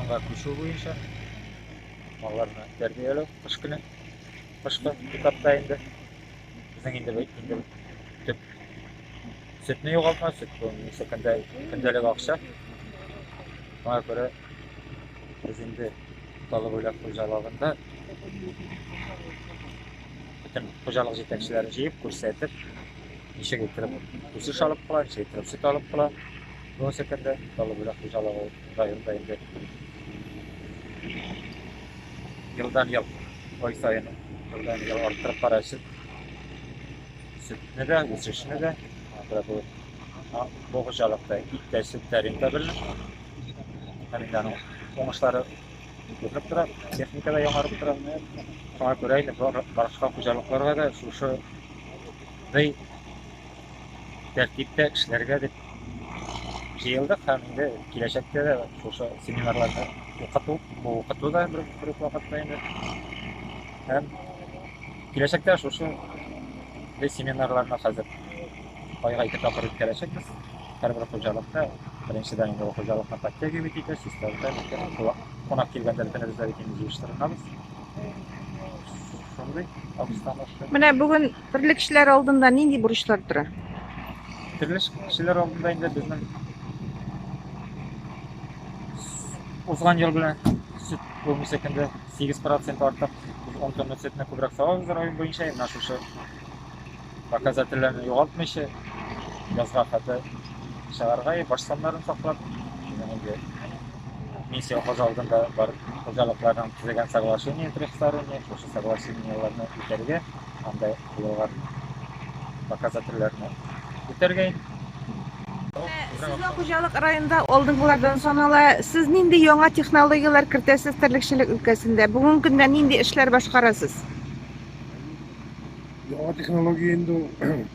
районга күчү буенча малларны тәрбияләү кыш көне, кышкы этапта инде. Безнең инде инде төп сөтне югалтма, сөт бу көндә көндәлек акча. Шуңа күрә без инде Талыбүләк хуҗалыгында бөтен хуҗалык җитәкчеләрен җыеп, күрсәтеп, ничек иттереп үсеш алып кала, ничек иттереп сөт алып кала. Бүгенге көндә Талыбүләк хуҗалыгы районда инде елдан ел ай саен елдан ел арттырып бара сөт. Сөтне дә, үсешне дә. Бу, бу хуҗалыкта ит тә, сөт тә рентабельный. Һәм инде аның уңышлары күренеп тора, техника да яңарып тора. Шуңа күрә инде башка хуҗалыкларга да шушы бей тәртиптә эшләргә дип җыелдык һәм инде киләчәктә дә шушы семинарларны укыту, бу укыту да бер, бер үк вакытта инде. Һәм киләчәктә шушы без семинарларны хәзер айга ике тапкыр үткәрәчәкбез. Һәрбер хуҗалыкта беренчедән инде ул хуҗалыкны подтягивать итә, чистарта, кунак килгәндә бөтенебез дә бит инде җыештырынабыз. Шундый обстановка. Менә бүген терлекчеләр алдында нинди бурычлар тора? Терлекчеләр алдында инде безнең узган ел белән сөт бүгенге көндә 8% артык. Без 10 тонна сөтне күбрәк савабыз район буенча. Менә шушы показательләрне югалтмыйча язга хәтле чыгарга, баш саннарын саклап, инде миссия хуҗалыгында бар хуҗалыкларның төзегән соглашение трехстороннее, шушы соглашениеләрне үтәргә, анда куелган показательләрне үтәргә. Сезнең хуҗалык районда алдынгылардан санала. Сез нинди яңа технологияләр кертәсез терлекчелек өлкәсендә? Бүгенге көндә нинди эшләр башкарасыз? Яңа технология инде ул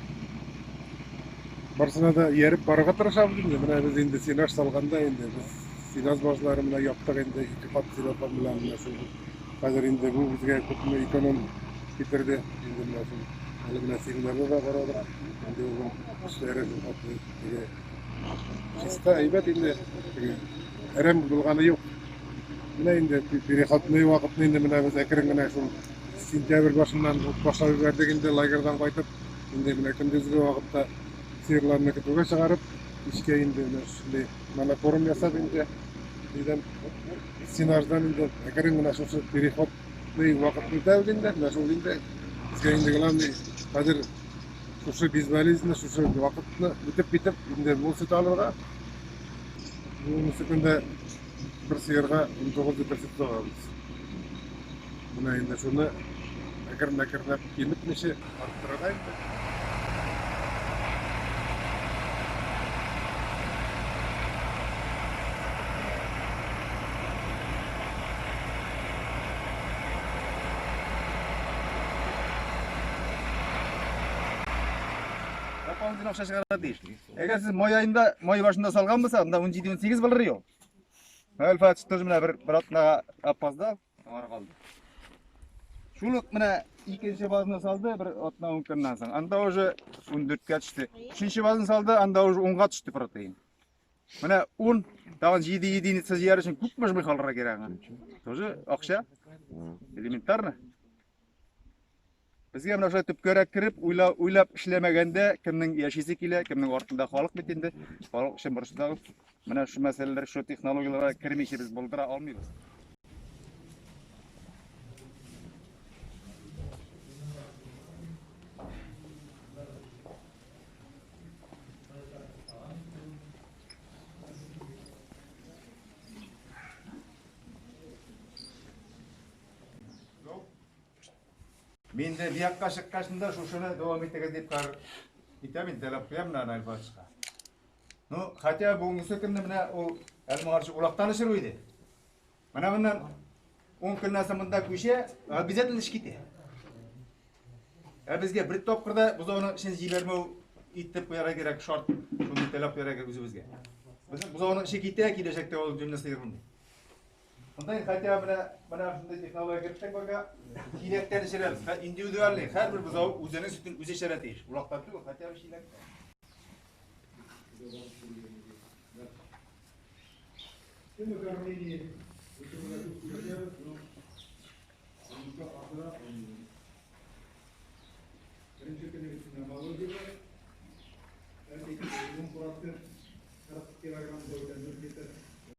барысына да ияреп барырга тырышабыз инде. Менә без инде сенаж салганда инде без сенаж базлары менә яптык инде ике кат целлофан белән менә шул. Хәзер инде бу безгә күпме эконом китерде. Инде менә шул әле менә семинарда да карадык. Инде ул эшләре шул хәтле теге чиста әйбәт инде. Теге әрәм булганы юк. Менә инде переходный вакытны инде менә без әкрен генә шул сентябрь башыннан ук башлап җибәрдек инде лагерьдан кайтып. Инде менә көндезге вакытта сыерларны көтүгә чыгарып, кичкә инде менә шундый монокорм ясап инде нидән сенаждан инде әкрен генә шушы переходный вакытны үтәбез инде. Менә шул инде безгә инде главный хәзер шушы безболезненно шушы вакытны үтеп китеп инде мул сөт алырга. Бүгенге көндә бер сыерга 19 литр сөт савабыз. Менә инде шуны әкрен-әкренләп киметмичә арттырырга инде. Дополнительно акча чыгарырга тиеш. Әгәр сез май аенда, май башында салган булса, анда 17-18 булыр ел. Әлфәт тоже менә бер бер атнага опоздал, товар калды. Шул ук менә икенче базны салды бер атна ун көннән соң. Анда уже 14-кә төште. Өченче базны салды, анда уже 10-га төште протеин. Менә 10, тагын 7 единица җыяр өчен күпме жмых алырга кирәк аңа? Тоже акча. Элементарно. Безгә менә шулай төпкәрәк кереп, уйлап, уйлап эшләмәгәндә, кемнең яшисе килә, кемнең артында халык бит инде. Халык өчен борчылсагыз, менә шу мәсьәләләр, шу технологияләргә кермичә без булдыра алмыйбыз. Мин дә биякка чыккач да шушыны дәвам итегез дип кар итәм инде, таләп куям менә Наил Фатышка. Ну, хотя бүгенге көнне менә ул әле моңарчы улактан эшерү иде. Менә моннан 10 көннән соң монда күчә, обязательно эш китә. Ә безгә бер тапкыр да бозауның эшен җибәрмәү итеп куярга кирәк шарт, шундый таләп куярга кирәк үзебезгә. Безнең бозауның эше китә, киләчәктә ул җөмлә сыер булмый. Монда инде хотя бы менә менә шундый технология керттек пока. Чиләктән эчерәбез. Индивидуальный һәрбер бозау үзенең сөтен үзе эчәрә тиеш. Улактан түгел, хотя бы чиләктән. При накормлении. Беренче көне менә Володя, 10 процент 40 килограмм бойда 0 литр.